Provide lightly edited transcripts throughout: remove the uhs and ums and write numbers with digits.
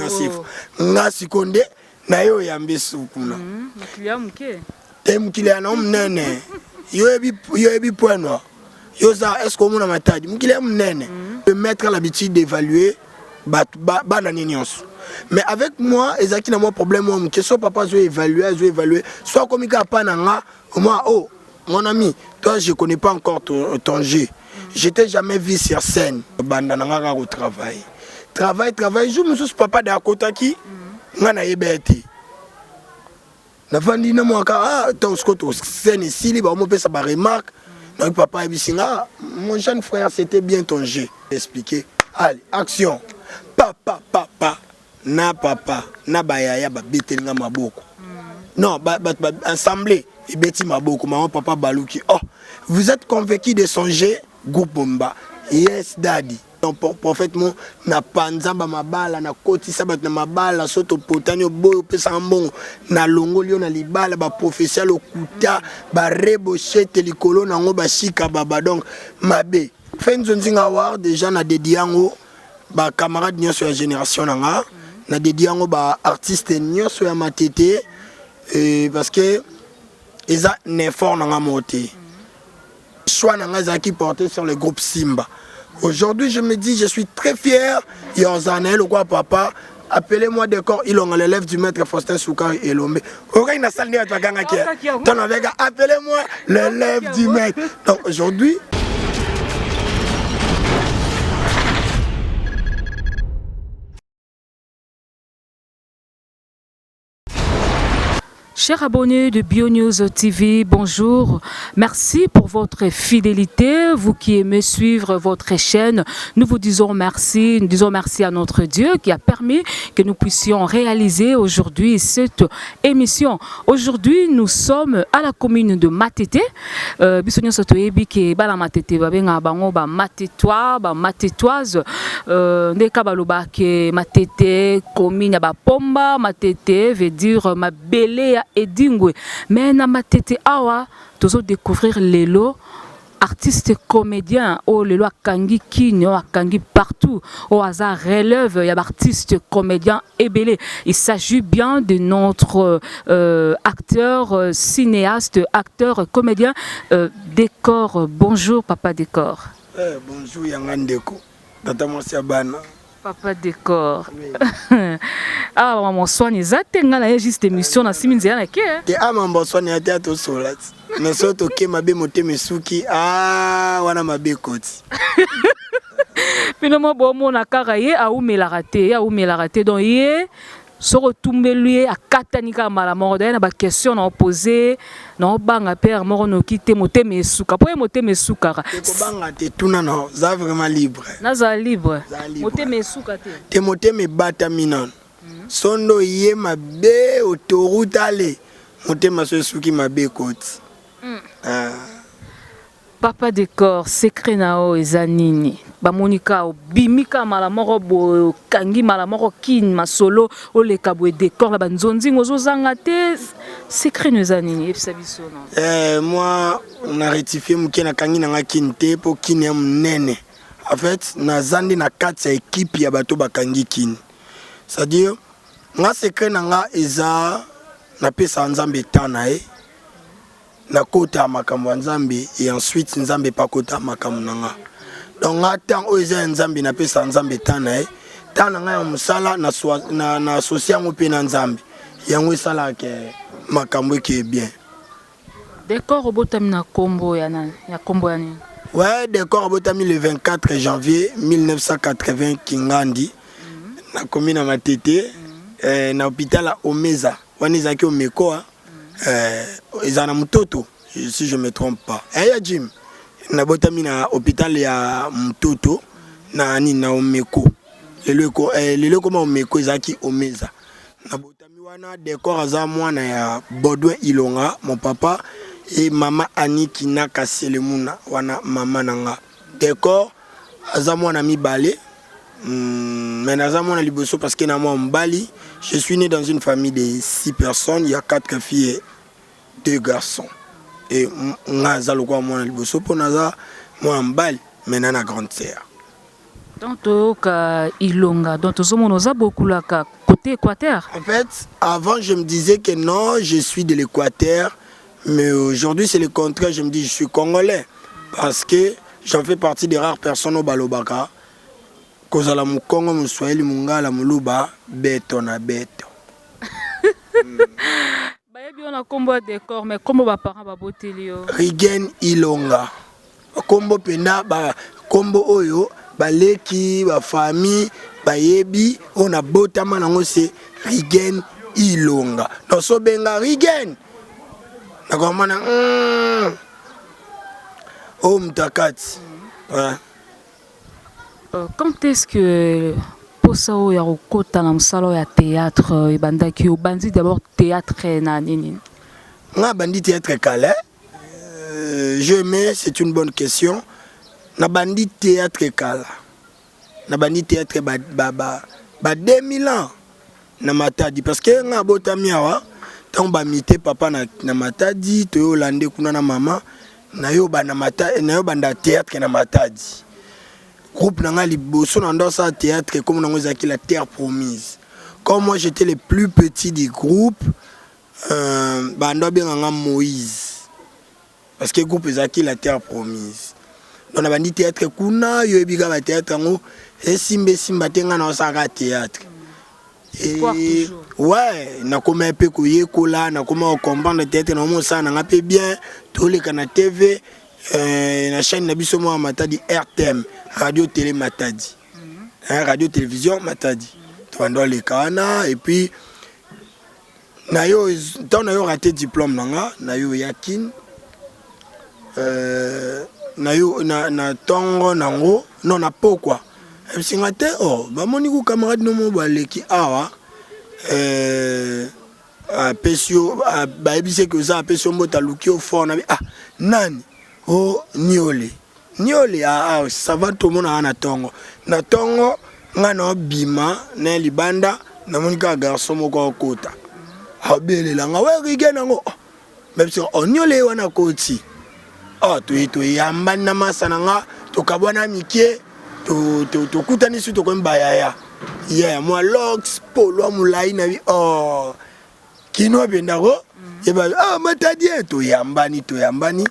Grand Sifu. Nga sikoyo nde naye oyambi su kuna. Mokili ya moke. Te mokili ya na monene. Yo yebi yo yebi point noir. Yo za est-ce que omona Matadi? Mokili ya monene. Le maître a l'habitude d'évaluer bato bana ni nyonso. Mais avec moi ezalaki na mwa problème mwa moke so papa azo évaluer azo évaluer so akomi kaka pa na nga moi oh mon ami toi je connais pas encore ton jeu. Je t'ai jamais vu sur scène. Banda na nga kaka ko travailler. Travail travail jour mosusu papa de akotaki nga nayeba ye te. Navandi na mwaka ah ntango sikoyo to scène esili baomopesa ba remarque nayoki papa ayebisi nga mon jeune frère c'était bien ton jeu. Expliquer allez action papa papa na papa na bayaya babeteli nga maboko non bato ba, assemblée ebeti maboko mama papa baluki oh vous êtes convaincu de son jeu groupe bomba yes daddy. Donc prophète mo na panza ba mabala na kotisa bato na mabala so topotani oboyi opesaka mbongo na longoli yo na libala ba prophetie ya lokuta ba rebochete likolo na yango basika baba donc mabe fe nzonzinga award deja na dedi yango ba camarade nyonso ya génération na nga na dedi yango ba artiste nyonso ya matete parce que eza na effort na nga moko te. Choix na nga ezalaki porté sur le groupe Simba. Aujourd'hui, je me dis, je suis très fier. Ya ozala na ye lokola papa. Appelez-moi Décor Ilonga, l'élève du maître Faustin Soukari Elombe. Okai na salle nde bato bagangaki. Ton avec appelez-moi l'élève du maître. Donc aujourd'hui, Chers abonnés de BioNews TV, bonjour. Merci pour votre fidélité. Vous qui aimez suivre votre chaîne, nous vous disons merci. Nous disons merci à notre Dieu qui a permis que nous puissions réaliser aujourd'hui cette émission. Aujourd'hui, nous sommes à la commune de Matete. Euh, biso nyonso toyebi ke bana Matete babengaka bango ba Matetois, ba Matetoises. Euh, nde ka baloba ke Matete commune ya bapomba, Matete veut dire mabele ya Edingwe. Mais na Matete awa tozo découvrir lelo artiste comédien oyo lelo akangi Kin, oyo akangi partout, oyo aza relève ya artiste comédien ebele. Il s'agit bien de notre acteur, cinéaste, acteur, comédien Décor. Bonjour papa Décor. Eh, bonjour yanga ndeko tata mwasi ya bana. Papa Décor. Awa mama Oswani eza te nga na ye juste émission na simi nzela na ke. Te a mama Oswani ya te atosola ti. Mais soki toke mabe motema esuki ah wana mabe ekoti. Bino mo bomona kaka ye awumelaka te, ye awumelaka te donc ye soki otumbeli ye akatani kaka mbala moko daye na ba question na opose na obanga père moko noki te motema esuka po ye motema esukaka. Te kobanga te tuna na za vraiment libre. Nazala libre. Motema esuka te. Te motema ebatami nano. Sondo ye mabe autoroute ale motema so esuki mabe ekoti. Ah. Papa Decor secret na yo eza nini? Bamoni ka obimi ka mala moko boye okangi mala moko kin masolo oleka boye decor na banzonzingo ozozanga te secret no eza nini yebisa biso no. Eh, moi na rectifier moke nakangi na nga kin te mpo kin ya monene en fait naza nde na kati ya ekipe ya bato bakangi kin c'est-à-dire nga secret na nga eza napesaka nzambe temps na ye Nakota makambo ya nzambe et ensuite nzambe pe akota makambo na nga donc nga temps oyo eza ya nzambe napesa nzambe temps na ye temps na nga ya mosala na, na, na associe yango mpe na nzambe yango esalaka ke makambo ekeye bien. Decor obotami na kombo ya nani? Ya kombo ya nini? Ouais, Decor obotami le 24 janvier 1980 Kingandi mm -hmm. na commune ya Matete mm -hmm. eh, na hôpital ya Omeza wana ezalaki Omekoa eh, ezala na mutoto si je me trompe pas eh, ya Jim nabotami na hôpital ya mutoto na nini na Omeko lelo eko eh, lelo ekoma Omeko ezalaki Omeza nabotami wana Decor aza mwana ya Baudouin Ilonga mon papa et mama Annie Kinaka Selemuna wana mama na nga Decor aza mwana mibale mais naza mwana liboso parce que na mwa mobali. Je suis né dans une famille de 6 personnes, il y a 4 filles et 2 garçons. Et nga aza lokola mwana liboso mpo naza mwana mobali mais na na grande sœur. Donc toyoka Ilonga, donc tozomona oza bokulaka côté Équateur. En fait, avant je me disais que non, je suis de l'Équateur, mais aujourd'hui c'est le contraire, je me dis je suis congolais parce que j'en fais partie des rares personnes oyo balobaka kozala mokongo, moswahili, mongala, moluba, beto na beto. Bayebi yo na nkombo ya décor, mais nkombo baparent baboteli yo? Rigen Ilonga. Nkombo mpenza, nkombo oyo baleki, bafamille bayebi, oyo nabotama nango, c'est Rigen Ilonga. Donc so benga Rigen, nakomona oyo moto akati, ouais. Quand est-ce que posa oyo ya kokota na mosala oyo ya théâtre ebandaki? Obandi d'abord théâtre na nini? Nga bandi théâtre kala. Je mets, c'est une bonne question. Na bandi théâtre kala, na bandi théâtre ba 2000 ans na Matadi, parce que nga abotami awa. Ntango bamite papa na Matadi, toyolande kuna na mama nayo banda théâtre na Matadi. Groupe na nga liboso na ndo asala théâtre, comme nango ezalaki La Terre Promise. Comme moi j'étais le plus petit du groupe, bando abenganga Moïse, parce que groupe ezalaki La Terre Promise. Donc na bandi théâtre kuna. Yo yebi kaka bathéâtre yango, esimba esimba te, nga na osalaka théâtre. Et ouais, nakoma mpe koyekola, nakoma kocomprendre théâtre, nakoma osala nanga mpe bien. Toleka na TV, na chaîne na biso moko ya Matadi, RTM, Radio Télé Matadi, hein, Radio Télévision Matadi. Tobanda oleka wana. Et puis na yo, ntango na yo raté diplôme na nga, na yo ya Kine, na yo na ntongo nango, non, na pokwa, ebisinga te, oh, bamoni ku camarade no mo baleki awa, apesi yo, bayebisi eke oza, apesi yo mbote, aluki yo fort. Na bi ah, nani o niole niole? Ah, ah, ça va, tomonaka na ntongo. Na ntongo nga na obima na libanda, namoni kaka garçon moko akota, abelelanga: "We rige nango!" Oh, bayebisi o niole wana akoti. Oh, toyambani na masa na nga, tokabwana mike, tokutani su, tokomi bayaya ye mwa lox polo molai na bi. Oh, kino abendako yeba, ah, Matadi ye, toyambani, toyambani.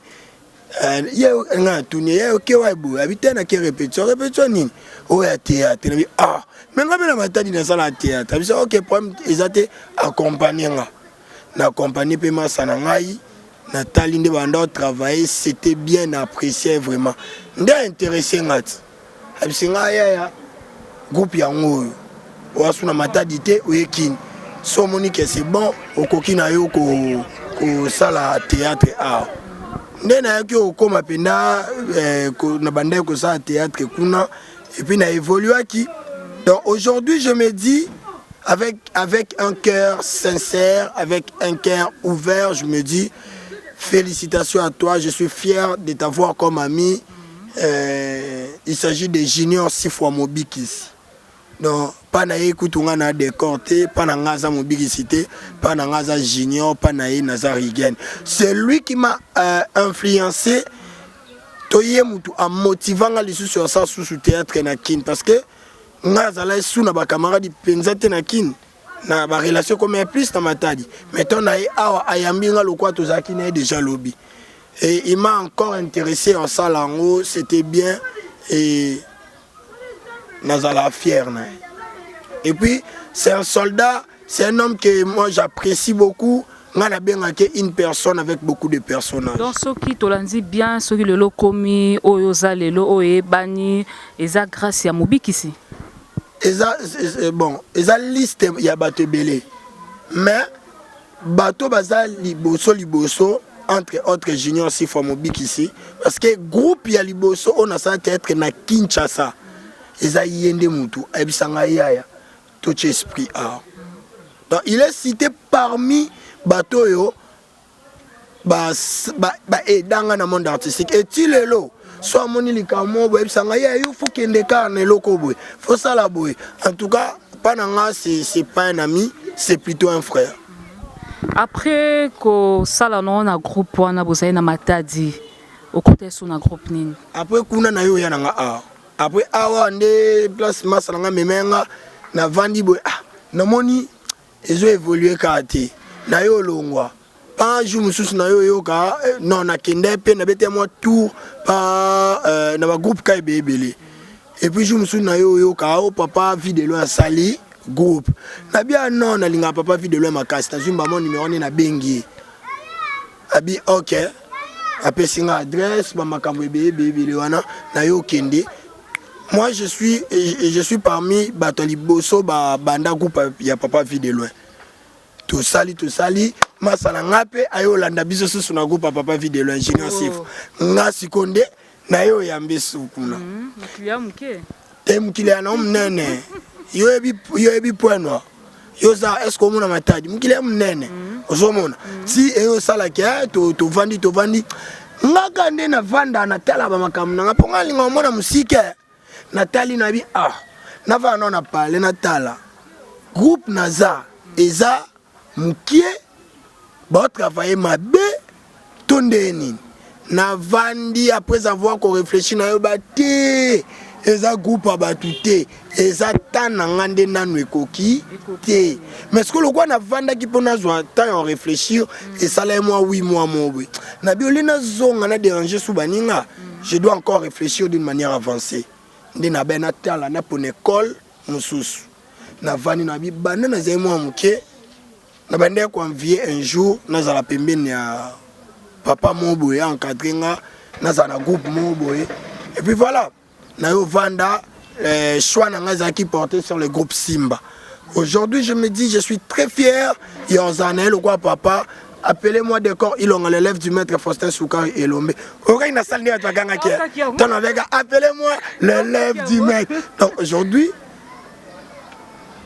Ye nga natuni ye: "Oke wa boye?" Abi te, nake répétition. "Répétition nini?" "Oyo ya théâtre." Nabi: "Ah, mais nga mpe na Matadi nasala théâtre." Abi: "Ok, problème eza te, accompagne nga." Na accompagne mpe masa na ngai, natali nde banda travailler, c'était bien apprécié vraiment. Nde intéressé nga ti abisi nga: "Yaya, groupe yango oyo oasu na Matadi te, oyekini so omoni ke c'est bon, okoki na yo kosala théâtre awa." Nde nayaki okóma mpenza na bandaki kosala théâtre kuna, et puis na évoluaki. Donc aujourd'hui je me dis avec un cœur sincère, avec un cœur ouvert, je me dis félicitations à toi, je suis fier de t'avoir comme ami. Il s'agit de Junior Sifwa Mobikisi. Donc mpa na ye kutu nga na décor te, mpa na nga aza Mobikisi te, mpa na nga aza Junior, mpa na ye naza Rigen. C'est lui qui m'a influencé to ye mutu amotivanga lisusu asala susu théâtre na Kine, parce que nga azalaki su na bacamarade mpenza te na Kine, na barelation comme plus na Matadi. Mais to na ye awa, ayambi nga lokwa tozalaki na ye déjà lobi, et il m'a encore intéressé en salle yango, c'était bien et nazala fier na ye. Et puis c'est un soldat, c'est un homme que moi j'apprécie beaucoup. Nga nabengaki une personne avec beaucoup de personnages. Donc soki tolandi bien, soki lelo okomi oyo oza lelo, oyo eyebani, eza grâce ya Mobikisi? Eza bon, eza liste ya bato ebele, mais bato baza liboso liboso, entre autres Junior Sifa Mobikisi, parce que groupe ya liboso oyo nasala théâtre na Kinshasa, eza ye nde mutu ayebisanga: "Yaya, totia esprit awa." Donc il est cité parmi bato oyo baedanga na monde artistique. Eti lelo so amoni likambo moko boye, ayebisanga: "Ye yo, faut kende kaka na eloko boye, faut sala boye." En tout cas, mpa na nga, c'est pas un ami, c'est plutôt un frère. Après kosala nango na groupe wana bozali na Matadi, okota eso na groupe nini? Après kuna na yo, oya na nga awa. Après awa nde place masa na nga mema nga, navandi boye, ah, namoni ezo évoluer kaka te. Na yo olongwa pa jour mosusu na yo oyoka non, nakende mpe nabete mwa tour pa na bagroupe ka ebele ebele. Et puis jour mosusu na yo oyoka o Papa Vue de Loin asali groupe nabia. Non, nalingaka Papa Vue de Loin makasi. Nazwi mbamo numéro nde nabengi ye, abi ok, apesi nga adresse, bamakambo ebele ebele ebele wana na yo okende. Moi, je suis parmi bato ya liboso babanda groupe ya Papa Vue de Loin. Tosali, tosali, masala nga mpe aye olanda biso susu na groupe ya Papa Vue de Loin, Junior. Oh. Sifu nga siko nde na ye oyambi su kuna. Mokili ya moke. Te, mokili ya nao monene. Yo yebi Pointe-Noire, yo oza, est ce que omona Matadi? Mokili ya monene, ozomona ti eyo osalaki tovandi, tovandi ngaka nde navanda, natala bamakambo nanga mpo nga alinga omona mosika. Natali, nabi ah, navanda nao na pale, natala groupe naza eza mokie, baotravaille mabe to nde nini. Navandi, après avoir koréfléchir, nayoba te, eza groupe ya bato te, eza temps na nga nde nanu ekoki te. Mais sikoyo lokwa navandaki mpo nazwa temps ya réfléchir, esala ye mwa 8 mois mo boye, nabi oli nazonga na déranger su baninga, je dois encore réfléchir d'une manière avancée. Nde nabe natala napona école mosusu. Navandi, nabi banda nazali mwa moke, na bandeki koenvier un jour nazala pembeni ya papa moko boye, encadre nga, nazala na groupe moko boye. Et puis voilà, nayo vanda, choix na ngai ezalaki porté sur le groupe Simba. Aujourd'hui, je me dis, je suis très fier ya ozala na ye lokwa papa. Appelez-moi Décor Ilonga, l'élève du maître Faustin Soukari Elombe. Okai na salle nde bagangaki ton avec appelez-moi l'élève du maître. Donc aujourd'hui,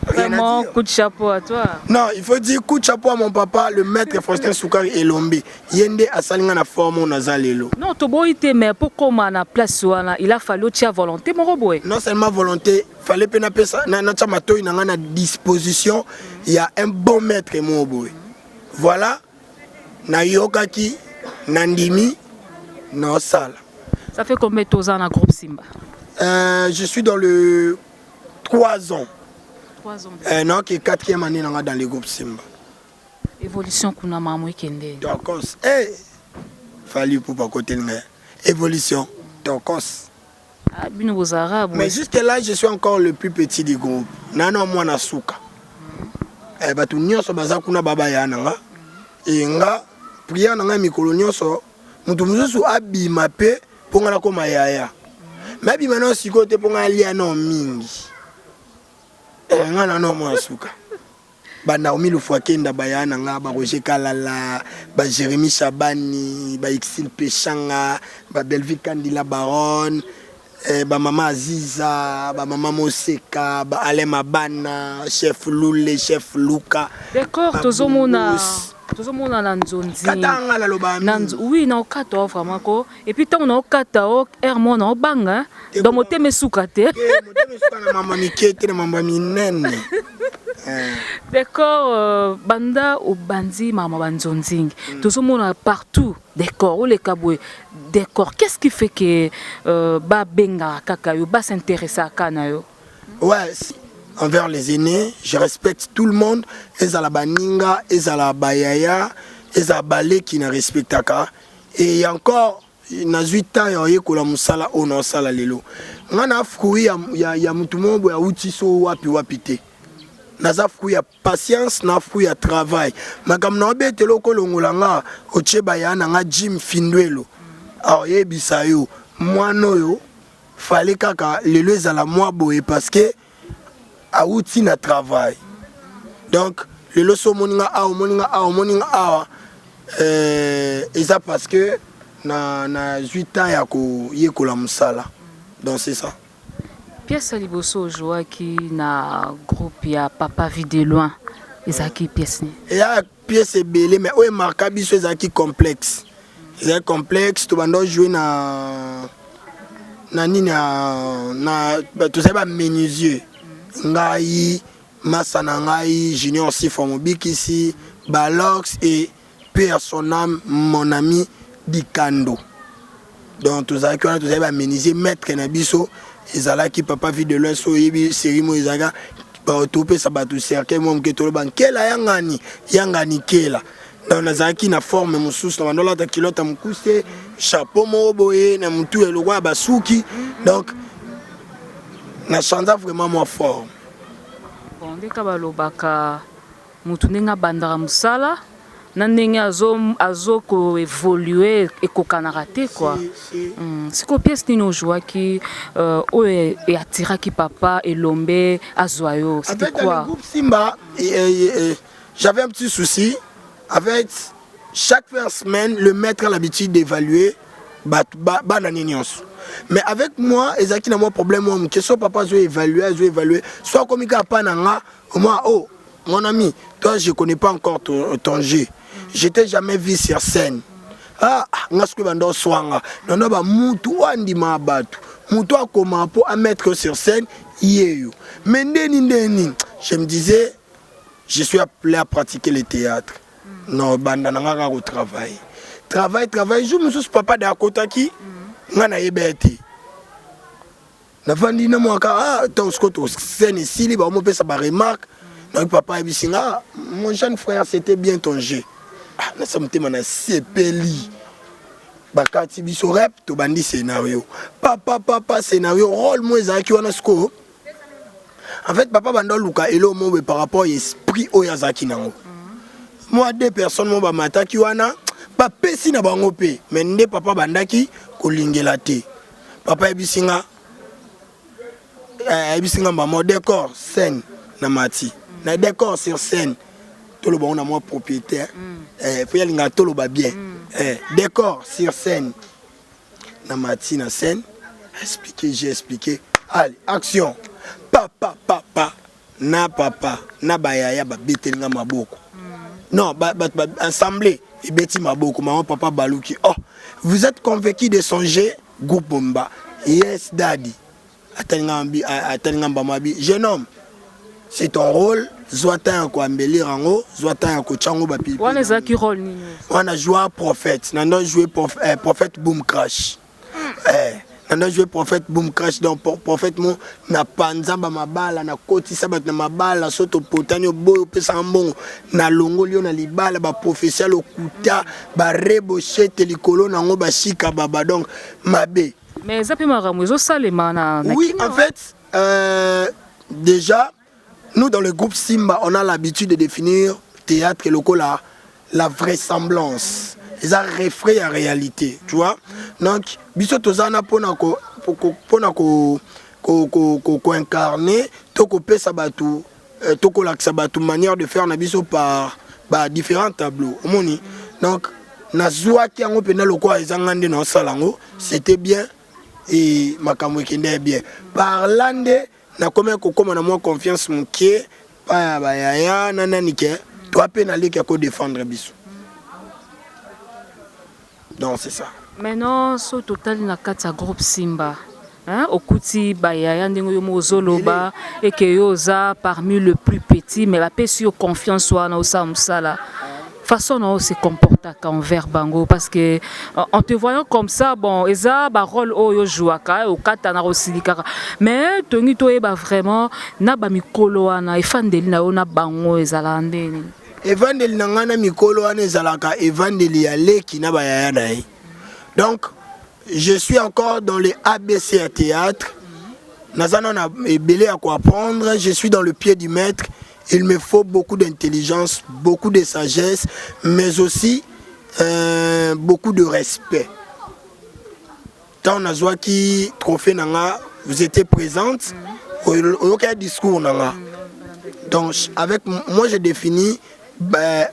rien à Vraiment, dire. coup de chapeau à toi. Non, il faut dire coup de chapeau à mon papa, le maître Faustin Soukari Elombe. Yende asalinga na forme naza lelo. Non, toboyi te, mais pour koma na place wana, il a fallu otia volonté moko boye. Non seulement volonté, fallait pe napesa na natia matoi na nga na disposition ya un bon maître moko boye. Voilà, nayokaki, nandimi, naosala. Ça fait combien de temps na groupe Simba? Je suis dans le 3 ans. 3 ans. Non, qui est quatrième année dans le groupe Simba. Évolution kuna mamo ekende. Tokos. Eh, Fally pour côté évolution. Tokos. Ah, bino bozalaka Mais jusque là, je suis encore le plus petit du groupe. Nano mwana suka. Eh, bato nyonso baza kuna babaya na nga. E nga prière na nga mikolo nyonso, moto mosusu abima mpe mpo nga nakoma yaya. Mais abima nao sikoyo te mpo nga alia nao mingi. Eh, nga nano mwana suka. Ba Naomi Lufuakenda baya na nga, ba Roger Kalala, ba Jérémy Chabani, ba Ixil Peshanga, ba Belvi Kandila Baron, ba mama Aziza, ba mama Moseka, ba Alain Mabana, chef Lule, chef Luka. D'accord, tozomona, tozomona na nzonzi. Kata nga naloba. Na oui, na okata o vraiment ko. Et puis ntango na okata o aire mo na obanga, donc motema esuka te. Motema esuka na mama mike te, na mama minene. D'accord, banda obandi mama banzonzingi, tozomona partout décor, oleka boye décor. Qu'est-ce qui fait que babengaka kaka yo, bas'intéressaka na yo? Ouais, si. Envers les aînés, je respecte tout le monde. Ezala baninga, ezala bayaya, ezala baleki, na respectaka. Et encore, nazwi temps ya oyekola mosala oyo naosala lelo. Nga na fruit ya mutu moko boye awuti so wapi wapi te. Naza fruit ya patience na fruit ya travail. Makambo na obetela, okolongola nga, otie baya na nga Jim Findwelo aoyebisa yo, mwana oyo fale kaka lelo ezala mwa boye parce que awuti na travail. Donc lelo so omoni nga awa, omoni nga awa, omoni nga awa, eza parce que na nazwi temps ya koyekola mosala. Donc c'est ça. Pièce ya liboso ozwaki na groupe ya Papa Vue de Loin ezalaki pièce nini? Eya pièce ebele, mais oyo emarka biso ezalaki Complexe. Ezalaki Complexe. Tobanda ojouer na nini, na tozali bamenuisier, ngai, masa na ngai Junior Sifa Mobikisi, Balox et paix à son âme, mon ami Dikando. Donc tozalaki wana, tozali bamenuisier. Maître na biso Ezalaki Papa Vie de Loin. So oyebi série mo ezalaka, topesa bato cercueil mwa moke, toloba nkela yangani yangani kela. Donc nazalaki na forme mosusu, na bandolata kilota mokuse, chapeau moko boye na motu, eloko ya basuki. Donc na chanza vraiment mwa forme. Bon, ndeka balobaka motu ndenge abandaka mosala na ndenge azo koévoluer ekokanaka te quoi. Sikoyo pièce nini ozwaki oyo eattiraki papa Elombe azwa yo? C'était En fait, dans quoi? le groupe Simba, j'avais un petit souci. En fait, chaque fin semaine, le maître a l'habitude d'évaluer bana nyonso. Mais avec moi, ezalaki na mwa problème mwa moke. So papa azo évaluer, azo évaluer, soit akomi kaka pa na nga, moi: «Oh mon ami, toi, je connais pas encore ton jeu, je t'ai jamais vu sur scène.» Ah, nga soki banda oswanga nano bamutu oyo andima bato, mutu akoma mpo amettre sur scène ye yo. Mais ndeni ndeni, je me disais, je suis appelé à pratiquer le théâtre. Non, banda na nga kaka kotravaille, travail, travail. Jour mosusu papa de akotaki, nga nayeba ye te. Navandi na mwaka, ah, ntango sikoyo toscène esili, baomopesa baremarque. Nayoki papa ayebisi nga: «Ah, mon jeune frère, c'était bien ton jeu.» Ah, nasa motema nasepeli. Bakati biso rep, tobandi scénario. Papa, papa, scénario, rôle mo ezalaki wana. Sikoyo en fait papa banda oluka eloko mo boye par rapport ya esprit oyo azalaki nango. Mwa deux personnes mo bamataki wana, bapesi na bango mpe, mais nde papa bandaki kolingela te. Papa ayebisi nga, ayebisi nga mbamo: «Décor, scène.» Na mati na décor, sur scène. Toloba ngo na mwa propriétaire, fo yalingaka toloba bien. Décor, sur scène. Na mati na scène, expliqué, j'ai expliqué, allez, action. Papa, papa na papa na bayaya babeteli nga maboko. Non, bato assemblée ebeti maboko. Mama, papa baluki: «Oh, vous êtes convaincu de son jeu?» Groupe Bomba: «Yes, daddy.» Atalinga mbama abi: «Jeune homme, c'est ton rôle, zwa temps ya koambelire yango, zwa temps ya kotya yango bapilipili.» Wana ezalaki rôle nini? Wana joua prophète. Nando joué prophète Boom Crash. Nando joué prophète Boom Crash. Donc prophète mo na panza bamabala, nakotisa bato na mabala. So topotani, oboyi opesaka mbongo, nalongoli yo na libala. Baprophétie ya lokuta, bareboshete likolo nango, basika baba, donc mabe. Mais eza mpe makambo ezosalema na Oui. Kenya. En fait, déjà nous, dans le groupe Simba, on a l'habitude de définir théâtre lokola la vraisemblance, eza reflet ya réalité, tu vois. Donc biso toza na mpona mpona koincarner to kopesa bato, to kolakisa bato manière de faire na biso par ba différents tableaux omoni. Donc nazwaki yango mpenza lokola eza nga nde naosala yango. C'était bien et makambo ekende bien. Par là nde nakomi kokóma na mwa confiance moke pa ya bayaya na nani ke toa mpe naleki ya kodéfendre biso. Donc c'est ça. Maintenant, so totali na kati ya groupe Simba, hein, okuti bayaya ndenge yo moko ozoloba eke yo oza parmi le plus petit, mais bapesi yo confiance wana osala mosala. Façon na se comportaka envers bango, parce que en te voyant comme ça, bon, eza barôle oyo ojouaka, okatana, osilikaka, mais tongi toyeba vraiment na bamikolo wana, efandeli na yo na bango ezalaka ndeni? Evandeli na ngai na mikolo wana ezalaka evandeli ya leki na bayaya na ye. Donc je suis encore dans le ABC ya théâtre. Naza nano na ebele ya koapprendre. Je suis dans le pied du maître. Il me faut beaucoup d'intelligence, beaucoup de sagesse, mais aussi beaucoup de respect. Ntango nazwaki trophée na nga, vous étiez présente, oyokaki discours na nga. Donc avec moi, je définis, ben,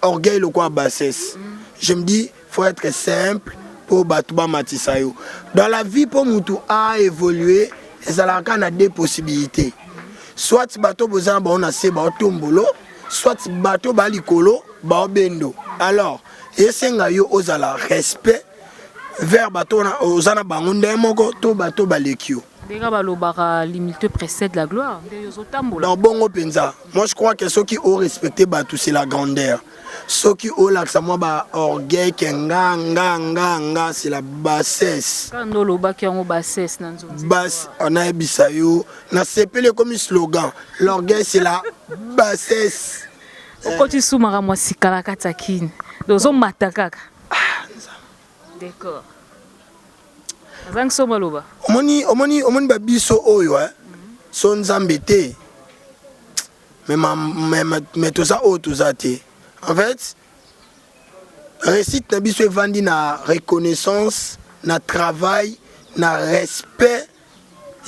orgueil lokola bassesse. Je me dis, faut être simple mpo bato bamatisa yo. Dans la vie, mpo mutu aévoluer, ezalaka na deux possibilités: soit bato boza na bango na se baotombolo, soit bato ba likolo baobendo. Alors esenga yo ozala respect vers bato wana oza na bango ndenge moko to bato baleki yo. Ndenge balobaka, l'humilité précède la gloire, nde ozotambola. Donc bongo mpenza, moi je crois que soki orespecte bato, c'est la grandeur. Soki olakisa mwa ba orgueil ke nga nga nga nga, c'est la bassesse. Kaka nde olobaki yango, bassesse na nzonzi. Bas nayebisa yo, nasepeli, ekomi slogan: l'orgueil, c'est la bassesse. Okoti su makambo ya sika na kati ya kini, donc ozomata kaka. D'accord, azangi so maloba. Omoni, omoni, omoni babiso oyo, eh? So Nzambe te, mais toza oyo toza te. En fait, réussite na biso evandi na reconnaissance, na travail, na respect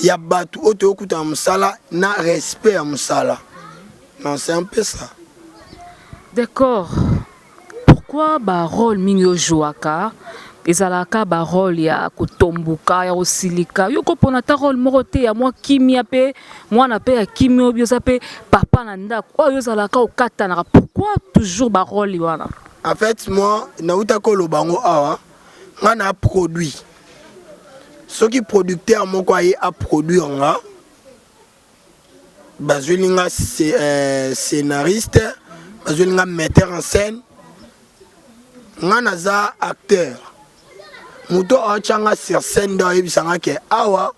ya bato oyo toyokutana mosala, na respect ya mosala. Non, c'est un peu ça. D'accord. Pourquoi barôle mingi ojouaka ezalaka barôle ya kotomboka, ya kosilika? Yo kopona ata rôle moko te ya mwa kimia mpe mwana mpe ya kimia, oyo oza mpe papa na ndako oyo ozalaka okatanaka. Pourquoi toujours barôle wana? En fait, moi, nauta koloba yango awa, nga na produit. Soki producteur moko aye aproduire nga, bazweli nga scénariste, bazweli nga metteur en scène, nga naza acteur. Moto aotya nga sur scène nde ayebisanga ke awa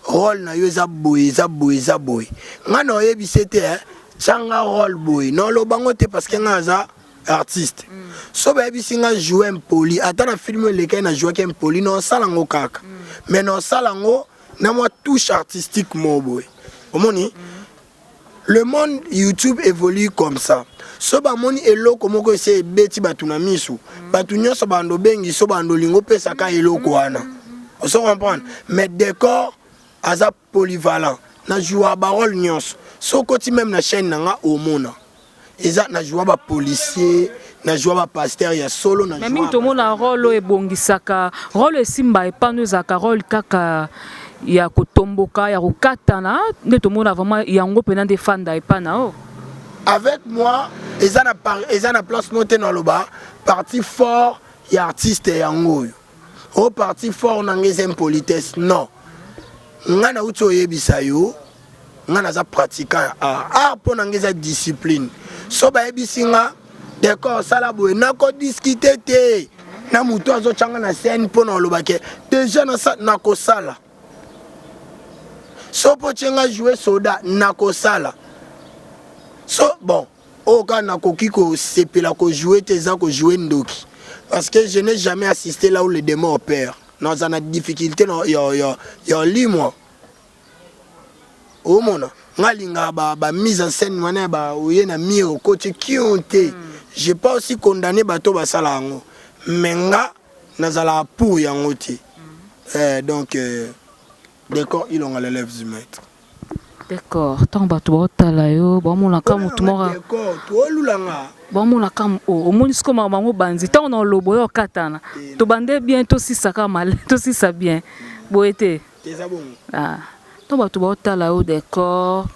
rôle na yo eza boye, eza boye, eza boye. Nga na oyebisa ete tyanga rôle boye, na olobango te, parce que nga aza artiste. So bayebisi nga joue impoli, ata na film elekai na jouaki impoli, na osala yango kaka, mais na osala yango na mwa touche artistique moko boye. Omoni, le monde YouTube évolue comme ça. So bamoni eloko moko esi ebeti bato na miso, bato nyonso bando obengi, so bando olingi opesaka eloko wana, oso comprendre. Mais décor aza polyvalent, na joua barôle nyonso. So okoti même na chaîne na nga, omona eza na joua bapolicier, na joua bapasteur ya solo, na Mais mingi tomona rôle oyo ebongisaka, rôle esimba epano, ezalaka rôle kaka ya kotomboka, ya kokatana nde tomona vraiment yango mpena nde efanda epa na o. Avec moi, eza na place moko te naloba parti fort ya artiste yango oyo, o parti fort na nga eza impolitesse. Non, nga nauti oyebisa yo, nga naza pratiquant ya art. Art mpo na nga eza discipline. So bayebisi nga décor osala boye, nakodiscuter te na motu azotyanga na scène mpo na olobake déjà nakosala. So mpo tie nga joue soda, nakosala. So bon, oyo kaka nakoki kosepela kojouer te, eza kojouer ndoki, parce que je n'ai jamais assisté là où le démon opère. Naza na difficulté ya limwa. Omona nga alingaka ba mise en scène wana ya oye na mire, okoti kion te. J'ai pas aussi condamné bato basala yango, mais nga nazalaka pour yango te. Donc décor Ilonga, l'élève du maître. D'accord. Ntango bato baotala yo, baomonaka motu moko. Décor toolulanga. Baomonaka omoni siko makambo yango banzi. Ntango na oloba oyo okatana, tobande bien, tosisaka male, tosisa bien boye te. Eza bongo. Ah. Ntango bato baotala yo décor,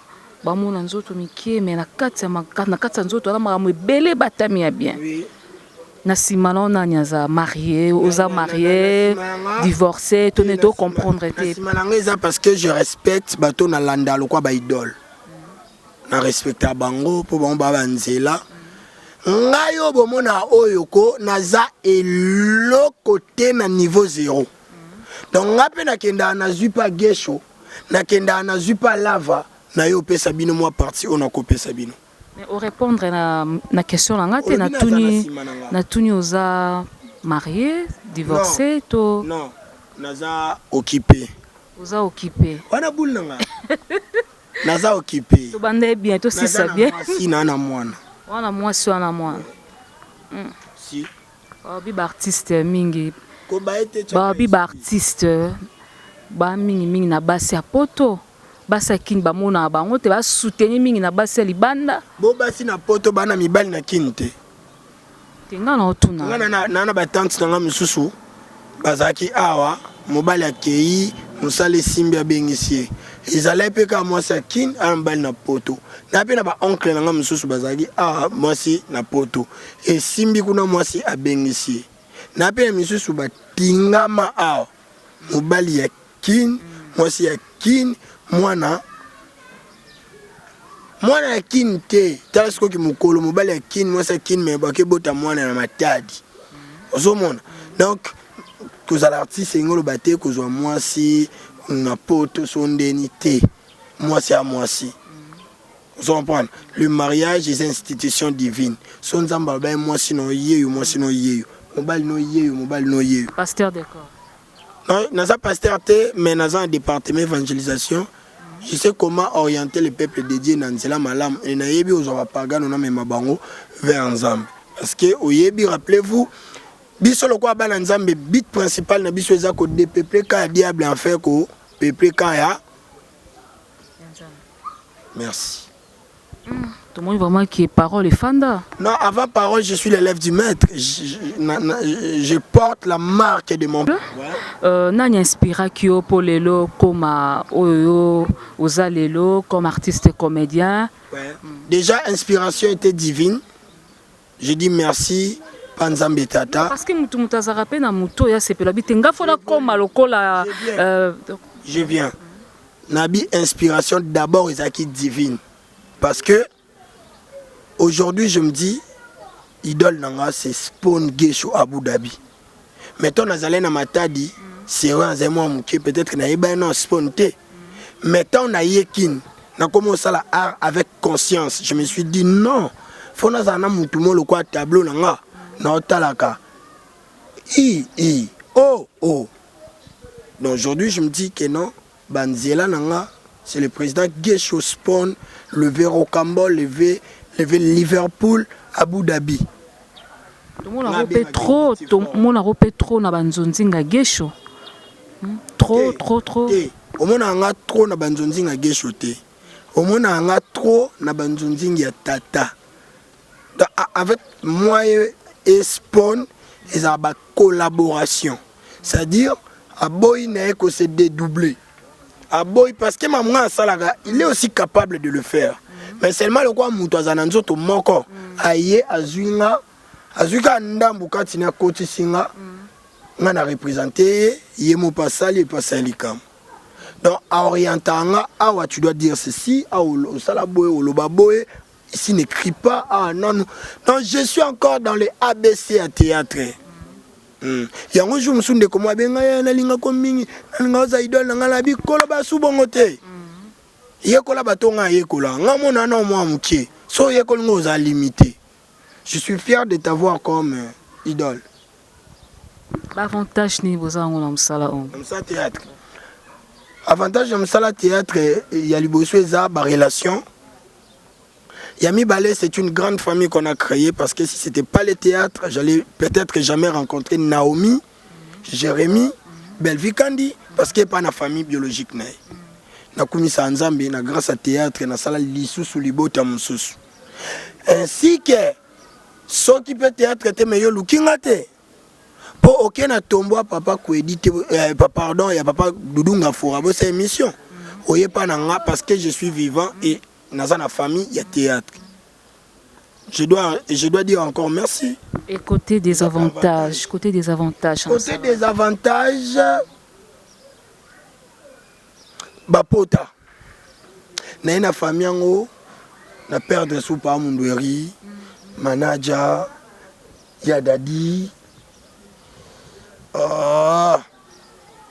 bamona nzoto mike, mais na kati ya nzoto wana makambo ebele batami ya bien. Na nsima na nani aza marié, oza marié, divorcé, to ne to comprendre te? Nsima na ngai eza parce que je respecte bato nalanda lokwa baidole, na respecta bango mpo bango baa banzela. Ngai oyo bomona oyo ko naza eloko te, na niveau zéro. Donc nga mpe nakendaka, nazwi mpa gesho, nakendaka, nazwi mpa lava na yo, opesa bino mwa parti oyo nakopesa bino. Mais orépondre na question na nga te. Natuni, natuni: oza marié, divorcé, to? Non, naza occupé. Oza occupé. Wana bule na nga, naza occupé. Tobanda bien, tosisa bien. Si na mwana. Wana mwasi, wana mwana. Si. Babi baartiste mingi. Koba ete. Babi baartiste ba mingimingi na basi ya poto, basi ya kini bamonaka bango te, basoutenir mingi na basi ya libanda. Bo basi na poto bana mibali na kini te. Te, nga na otuna. Nga na batante na nga misusu bazalaki awa, mobali akei mosala, esimbi, abengisi ye, ezalaki mpe kaka mwasi ya kini ana mobali na poto. Na mpe na baoncle na nga mosusu bazalaki awa, mwasi na poto, esimbi kuna, mwasi abengisi ye. Na mpe na misusu batingama awa, mobali ya kini, mwasi ya kini, mwana. Mwana ya Kin te, tala sikoyo ki mokolo, mobali ya Kin, mwasi ya Kin, mais bake bota mwana na Matadi. Ozomona? Donc kozala artiste elingi oloba te kozwa mwasi na poto so ndeni te. Mwasi ya mwasi. Ozo comprendre? Le mariage est institution divine. So Nzambe aloba ye mwasi na yeyo, mwasi na yeyo. Mobali no yeyo, mobali no yeyo. Pasteur d'accord. Non, naza pasteur te, mais naza na département évangélisation. Je sais comment orienter le peuple de Dieu na nzela malamu et nayebi ozwa bapagano na mema bango vers Nzambe. Parce que oyebi, rappelez-vous, biso lokola bana Nzambe, but principal na biso eza ko dépeupler ka ya diable en fait ko peupler ka ya. Merci. Tomoni vraiment que parole efanda. Non, avant parole, je suis l'élève du maître. Je porte la marque de mon. Ouais. Nani inspiraki yo mpo lelo koma oyo yo oza lelo comme artiste comédien? Ouais. Déjà, inspiration était divine. Je dis merci pa Nzambe Tata. Parce que mutu mutu azalaka mpe na motu oyo asepela bi te nga fo nakoma lokola. Je viens. Nabi inspiration d'abord ezalaki divine. Parce que aujourd'hui je me dis idole nanga c'est Spawn Gesho Abu Dhabi. Mais tant nazalaki na Matadi, c'est vrai azali mwa moke peut-être nayebaki na Spawn te. Mais tant naye Kin, nakomi osala art avec conscience. Je me suis dit non, faut nazala na mutu mo lokola tableau na nga naotalaka i i o o. Donc aujourd'hui je me dis que non, banzela na nga c'est le président Gesho Spawn, le V Rocambole, le V Liverpool, Abu Dhabi. Tomonako mpe trop, tomonako mpe trop na banzonzinga Gesho. Trop, trop, trop. Te, omonaka nga trop na banzonzinga Gesho te. Omonaka nga trop na banzonzinga ya Tata. Donc, avec moi et Spawn, ezala ba collaboration. C'est-à-dire, aboyi na ye ko se dédoubler. Aboyi parce que maman asalaka, il est aussi capable de le faire. Mais seulement lokola moto aza na nzoto moko, aye azwi nga, azwi kaka ndambu kati na akotisi nga, nga na représente ye, ye mo asali epo asali likambo. Donc aorienta nga awa tu dois dire ceci, awa osala boye, oloba boye, ici n'écris pas, ah non, non. Donc je suis encore dans le ABC à théâtre. Yango jour mosusu ndeko moko abenga ye nalingako mingi, nalinga oza idole na ngai na bikolo basu bongo te. Yekola bato nga yekola nga mona na mwa moke so oyekoli nga oza limité. Je suis fier de t'avoir comme idole. Baavantage nini boza yango na mosala oyo? Na mosala théâtre, avantage ya mosala théâtre ya liboso eza barelation. Ya mibale, c'est une grande famille qu'on a créée, parce que si c'était pas le théâtre, j'allais peut-être jamais rencontrer Naomi, Jérémy, Belvi Kandi, parce que pas na famille biologique na ye. Nakumisa Nzambe na grâce à théâtre nasala lisusu libota mosusu. Ainsi que soki pe théâtre te mais yo lukinga te. Po oke na tombo ya papa Kwedi te, pardon ya papa Dudunga Fora bosa émission. Oye pa na nga parce que je suis vivant et naza na famille ya théâtre. Je dois dire encore merci. Et côté des avantages, côté des avantages. Côté des avantages, bapota. Na ye na famille yango, na perdre soupa Mundweri, manager, ya dadi. Ah,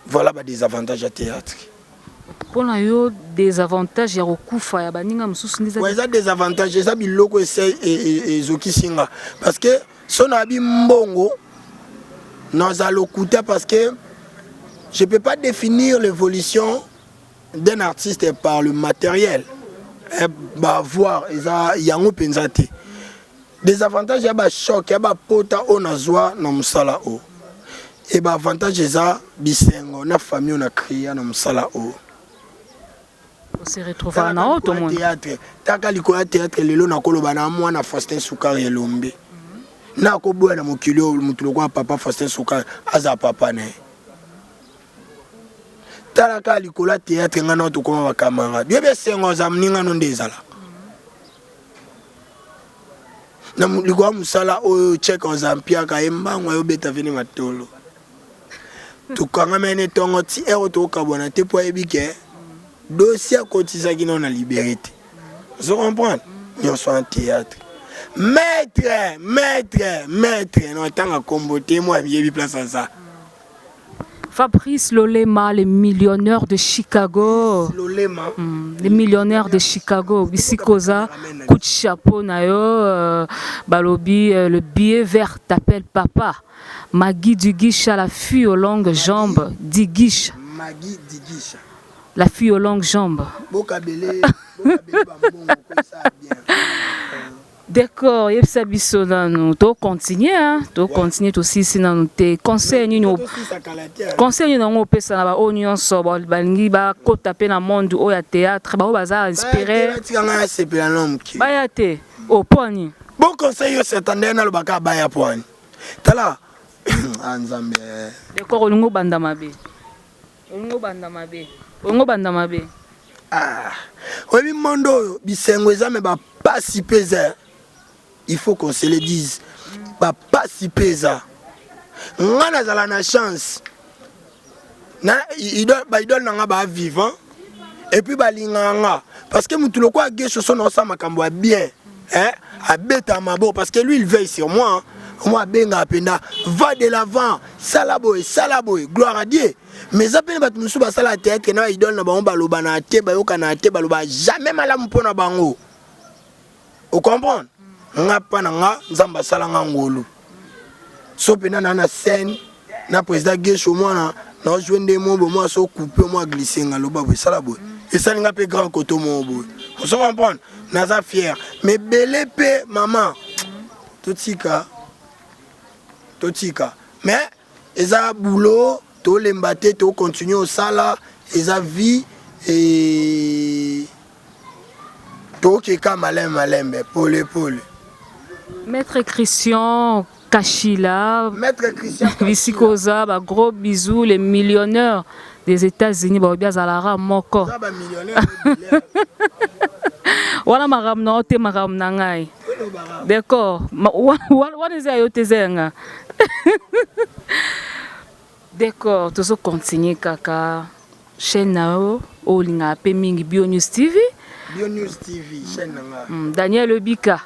voilà ba désavantages ya théâtre. Mpona yo désavantage ya kokufa ya baninga mosusu nde? Ouais, eza désavantage, eza biloko ese ezokisi nga parce que so nayebi mbongo naza lokuta, parce que je peux pas définir l'évolution d'un artiste par le matériel. Bavoir eza yango mpenza te. Désavantage ya bachoc ya bapota oyo nazwa na mosala oyo, e baavantage eza bisengo na famille oyo na créa na mosala oyo. Ose retrouver na oyo tomoni. Théâtre taka likolo ya théâtre lelo nakoloba na mwana Faustin Sukari Elombe, nakoboya na mokili oyo motu lokola papa Faustin Sukari aza papa na ye. Tala kaka likolo ya théâtre ngai nao tokoma bacamarade, yoyebi esengo aza moningano nde ezala na likolo ya mosala oyo. Chek oza mpiaka ye mbango ayobeta vene matolo, tokangami ene ntongo ti ere tokabwana te, mpo ayebi ke dossier akotisaki nao na libere te. Ozo comprendre? Nyonso en théâtre. Maître, maître, maître, non tanga kombo te moi yebi place aza. Fabrice Lolema, le millionnaire de Chicago. Lolema. Le millionnaire de Chicago. Bisikoza, coup de chapeau na yo. Balobi, le billet vert t'appelle papa. Magui Duguicha, la fille aux longues jambes. Diguicha. Magui Diguicha. La fille aux longues jambes. Bokabele, bokabele bambongo, ça bien. D'accord, yebisa biso nanu to continuer, hein, to continuer tosisi nanu te. Conseil nini conseil nini yango opesa na baoyo nyonso balingi bakota mpe na monde oyo ya théâtre, baoyo baza inspiré? Tika ngai asepela no moke. Baya te o mpo nini? Bon conseil yo s'attendait nalobaka baya po wani. Tala, ah Nzambe. D'accord, olingi obanda mabe, olingi obanda mabe, olingi obanda mabe. Ah, oyebi monde oyo bisengo eza, me bapasi mpe eza. Il faut qu'on se le dise, bapasi mpe eza. Nga nazala na chance na baidole na nga baa vivant et puis balingaka nga, parce que mutu lokola Gesho, so naosala makambo ya bien, hein, abeta maboko, parce que lui, il veille sur moi. Moi abengaka mpenza: "Va de l'avant, sala boye, sala boye." Gloire à Dieu. Mais eza pene bato mosusu basala théâtre na baidole na bango, baloba na te, bayokana te, baloba jamais malamu mpo na bango. Ocomprendre nga? Mpa na nga, Nzambe asala nga ngolu. So mpena na scène na président Gesho, mwana naozwe nde mo boye, mwa so coupe, mwa glisse, nga loba boye, esala boye, esali nga mpe grand koto moko boye. Ozo comprendre? Naza fier, mais bele mpe mama, totika, totika. Mais eza boulot, tolemba te, tocontinue osala, eza vie e tokeka malembe malembe, pole pole. Maître Christian Kachila. Maître Christian. Bisikoza, ba gros bisous, les millionnaires des États-Unis, balobi azalaka moko. Eza bamillionnaire. Wana makambo na yo te, makambo na ngai. D'accord. Wana eza ya yo te, eza ya nga. D'accord, tozocontinue kaka chaîne na yo oyo olingaka mpe mingi, Bio News TV. Bio News TV, chaîne na nga. Daniel Obika,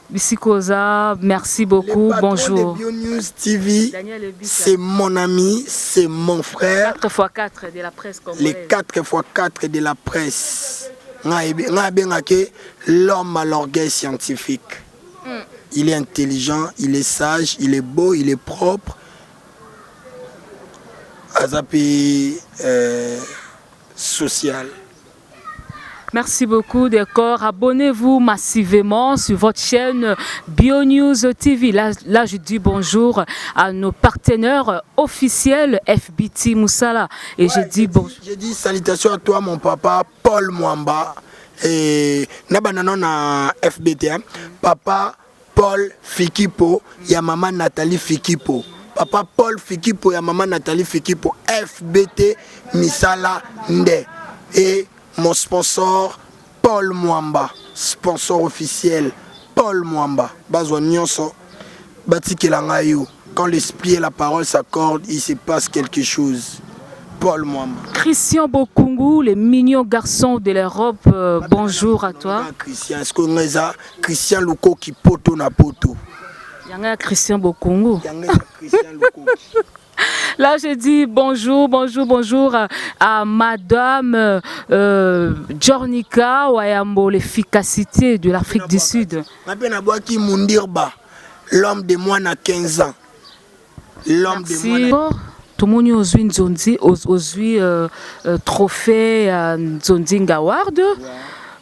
bisikoza, merci beaucoup. Le patron Bonjour. de Bio News TV. Daniel Obika. C'est mon ami, c'est mon frère. 4 x 4 de la presse les congolaise. 4 x 4 de la presse. Ngai abengaki l'homme à l'orgueil scientifique. Il est intelligent, il est sage, il est beau, il est propre, aza mpe social. Merci beaucoup, d'accord. Abonnez-vous massivement sur votre chaîne BioNews TV. Là, là, je dis bonjour à nos partenaires officiels FBT Moussala. Et je dis bonjour. J'ai dit salutations à toi, mon papa Paul Mwamba. Et na banano na FBT, hein. Papa Paul Fikipo, ya maman Nathalie Fikipo. Papa Paul Fikipo, ya maman Nathalie Fikipo, FBT Misala Nde. Et mon sponsor Paul Mwamba, sponsor officiel Paul Mwamba. Bazwa nyonso batikela ngai yo. Quand l'esprit et la parole s'accordent, il se passe quelque chose. Paul Mwamba. Christian Bokungu, le mignon garçon de l'Europe, bonjour à toi. Christian, est-ce que ngai eza Christian Lukoki poto na poto? Yanga Christian Bokungu. Yanga eza Christian Lukoki. Là, je dis bonjour, bonjour, bonjour à Madame Jornika Wayambo, l'efficacité de l'Afrique du Sud. Nga mpe nabwaki Mundirba, l'homme de moins à 15 ans. L'homme de Merci. moins à Tomoni ozwi nzonzi, ozwi trophée ya Nzonzinga Award.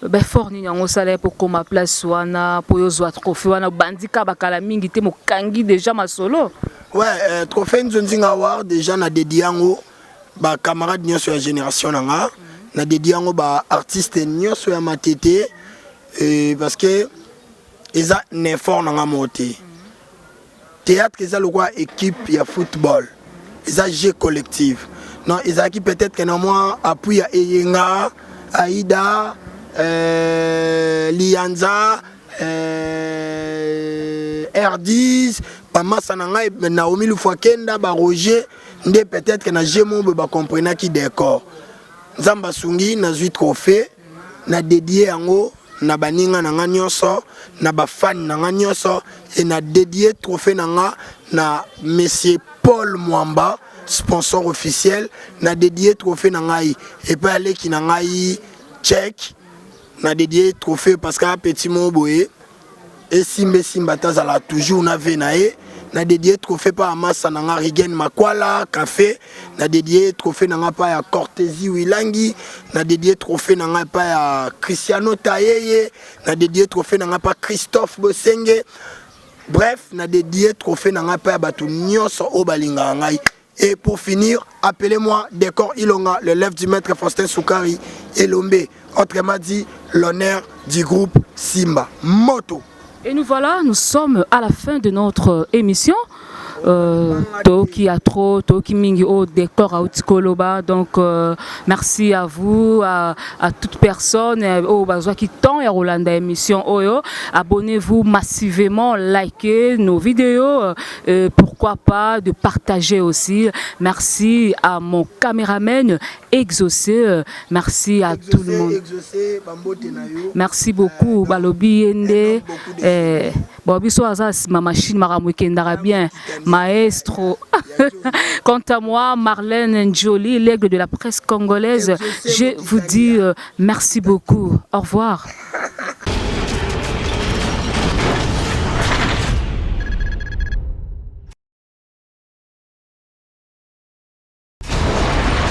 Baeffort nini yango osala ye mpo koma place wana, mpo yo ozwa trophée wana? Obandika bakala mingi te, mokangi déjà masolo. Ouais, trophée Nzonzinga Award, déjà na dédié yango bacamarade nyonso ya génération na nga, na dédié yango baartiste nyonso ya Matete, parce que eza na effort na nga moko te. Théâtre eza lokola équipe ya football, eza jeu collective. Non, ezalaki peut-être que na mwa appui ya Eyenga, Aida, Lianza, R10, bamasa na ngai, Naomi Lufakenda, baRoger nde peut-être que na jeu moko boye bacomprenaki. Décor, Nzambe asungi, nazwi trophée, na dédie yango. Na baninga na nga nyonso, na bafani na nga nyonso, et na dédié trophée na nga na monsieur Paul Mwamba, sponsor officiel. Na dédié trophée na ngai epai aleki na ngai Check. Na dédié trophée parce que petit mot boye esimba esimba te, azala toujours na ve na ye. Na dédié trophée pa ya masa na nga Rigen Makwala Café. Na dédié trophée na nga pa ya Cortési Wilangi. Na dédié trophée na nga pa ya Cristiano Tayeye. Na dédié trophée na nga pa Christophe Bosenge. Bref, na dédié trophée na nga pa ya bato nyonso oyo balingaka ngai. Et pour finir, appelez-moi Décor Ilonga, l'élève du maître Faustin Soukari Elombe, autrement dit l'honneur du groupe Simba Moto. Et nous voilà, nous sommes à la fin de notre émission. Toki a trop, toki mingi au décor auti koloba. Donc merci à vous, à toute personne oyo bazwaki temps ya kolanda émission oyo. Abonnez-vous massivement, likez nos vidéos, pourquoi pas de partager aussi. Merci à mon caméraman Exaucé, merci à tout le monde. Exaucé, bambote na yo. Merci beaucoup. Balobi yende bon, biso aza nsima machine, makambo ekendaka bien, maestro. Quant à moi, Marlène Njoli, l'aigle de la presse congolaise, je vous dis merci beaucoup, au revoir.